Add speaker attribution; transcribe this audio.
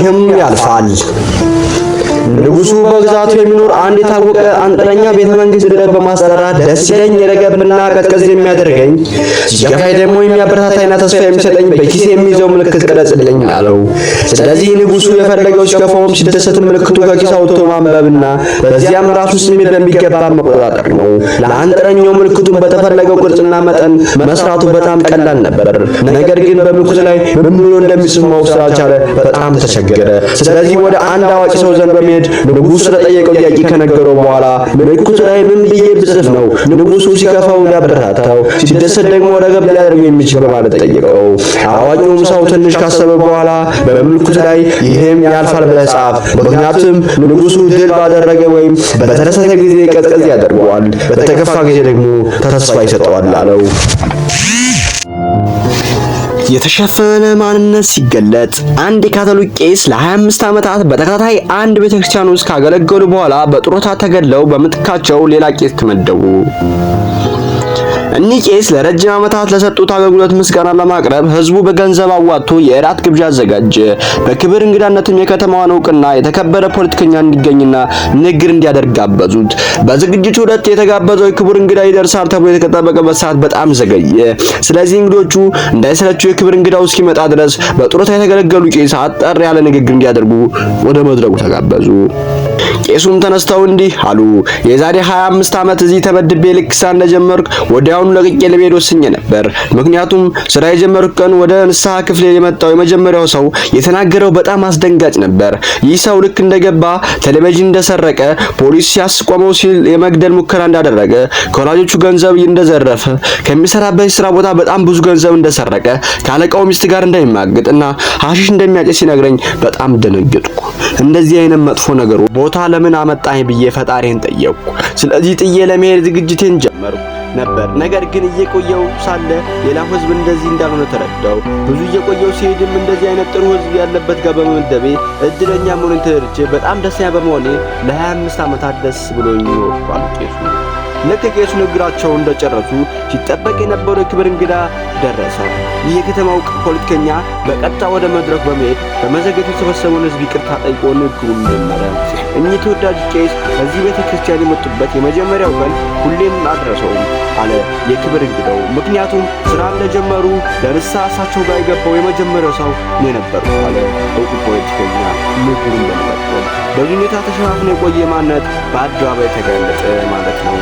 Speaker 1: ይህም ያልፋል። ንጉሱ በግዛቱ የሚኖር አንድ የታወቀ አንጥረኛ ቤተ መንግስት ድረስ በማስጠራት ደስ ሲለኝ ረገብና ቀዝቀዝ የሚያደርገኝ፣ ሲከፋኝ ደግሞ የሚያበረታታኝና ተስፋ የሚሰጠኝ በኪሴ የሚይዘው ምልክት ቅረጽልኝ አለው። ስለዚህ ንጉሱ የፈለገው ሲከፋውም ሲደሰትም ምልክቱ ከኪስ አውጥቶ ማንበብና በዚያም ራሱ ስሜት በሚገባ መቆጣጠር ነው። ለአንጥረኛው ምልክቱን በተፈለገው ቅርጽና መጠን መስራቱ በጣም ቀላል ነበር። ነገር ግን በምልክቱ ላይ ምን ብሎ እንደሚጽፍ ማወቅ ስላልቻለ በጣም ተቸገረ። ስለዚህ ወደ አንድ አዋቂ ሰው ዘንድ በመሄድ ንጉሱ ስለጠየቀው ጥያቄ ከነገረው በኋላ፣ ምልክቱ ላይ ምን ብዬ ብጽፍ ነው ንጉሱ ሲከፋው ሊያበረታታው፣ ሲደሰት ደግሞ ረገብ ሊያደርገው የሚችል በማለት ጠየቀው። አዋቂውም ሰው ትንሽ ካሰበ በኋላ በምልክቱ ላይ “ይህም ያልፋል” ብለህ ጻፍ፣ ምክንያቱም ንጉሱ ድል ባደረገ ወይም በተደሰተ ጊዜ ቀዝቀዝ ያደርገዋል፣ በተከፋ ጊዜ ደግሞ ተስፋ ይሰጠዋል አለው። የተሸፈነ ማንነት ሲገለጥ። አንድ የካቶሊክ ቄስ ለ25 ዓመታት በተከታታይ አንድ ቤተክርስቲያን ውስጥ ካገለገሉ በኋላ በጡረታ ተገለው በምትካቸው ሌላ ቄስ ተመደቡ። እኒህ ቄስ ለረጅም ዓመታት ለሰጡት አገልግሎት ምስጋና ለማቅረብ ህዝቡ በገንዘብ አዋጥቶ የእራት ግብዣ አዘጋጀ። በክብር እንግዳነትም የከተማዋን እውቅና የተከበረ ፖለቲከኛ እንዲገኝና ንግግር እንዲያደርግ ጋበዙት። በዝግጅቱ ዕለት የተጋበዘው የክቡር እንግዳ ይደርሳል ተብሎ የተጠበቀበት ሰዓት በጣም ዘገየ። ስለዚህ እንግዶቹ እንዳይሰለቹ የክብር እንግዳው እስኪመጣ ድረስ በጡረታ የተገለገሉ ቄስ አጠር ያለ ንግግር እንዲያደርጉ ወደ መድረኩ ተጋበዙ። ቄሱም ተነስተው እንዲህ አሉ። የዛሬ 25 ዓመት እዚህ ተመድቤ ልክ ስራ እንደጀመርኩ ወዲያውኑ ለቅቄ ለመሄድ ወስኜ ነበር። ምክንያቱም ስራ የጀመርኩ ቀን ወደ ንስሐ ክፍሌ የመጣው የመጀመሪያው ሰው የተናገረው በጣም አስደንጋጭ ነበር። ይህ ሰው ልክ እንደገባ ቴሌቪዥን እንደሰረቀ፣ ፖሊስ ሲያስቆመው ሲል የመግደል ሙከራ እንዳደረገ፣ ከወላጆቹ ገንዘብ እንደዘረፈ፣ ከሚሰራበት ስራ ቦታ በጣም ብዙ ገንዘብ እንደሰረቀ፣ ከአለቃው ሚስት ጋር እንደሚማግጥ እና ሐሺሽ እንደሚያጨስ ሲነግረኝ በጣም ደነገጥኩ። እንደዚህ አይነት መጥፎ ነገር ቦታ ለምን አመጣኝ ብዬ ፈጣሪን ጠየቅኩ። ስለዚህ ጥዬ ለመሄድ ዝግጅቴን ጀመርኩ ነበር። ነገር ግን እየቆየው ሳለ ሌላው ህዝብ እንደዚህ እንዳልሆነ ተረዳው። ብዙ እየቆየው ሲሄድም እንደዚህ አይነት ጥሩ ህዝብ ያለበት ጋር በመመደቤ እድለኛ መሆኔን ተረድቼ በጣም ደስተኛ በመሆኔ ለ25 ዓመታት ደስ ብሎኝ ኖርኩ አሉ ቄሱ። ልክ ቄሱ ንግግራቸውን እንደጨረሱ ሲጠበቅ የነበረው የክብር እንግዳ ደረሰ። ይህ የከተማው ፖለቲከኛ በቀጥታ ወደ መድረኩ በመሄድ በመዘግየቱ የተሰበሰበውን ህዝብ ይቅርታ ጠይቆ ንግግሩን ጀመረ። እኚህ ተወዳጅ ቄስ በዚህ ቤተ ክርስቲያን የመጡበት የመጀመሪያው ቀን ሁሌም አልረሳውም አለ የክብር እንግዳው። ምክንያቱም ስራ እንደጀመሩ ለንስሐ እሳቸው ጋር የገባው የመጀመሪያው ሰው እኔ ነበርኩ አለ እውቁ ፖለቲከኛ ንግግሩን በመቀጠል። በዚህ ሁኔታ ተሸፋፍኖ የቆየ ማንነት በአደባባይ ተገለጠ ማለት ነው።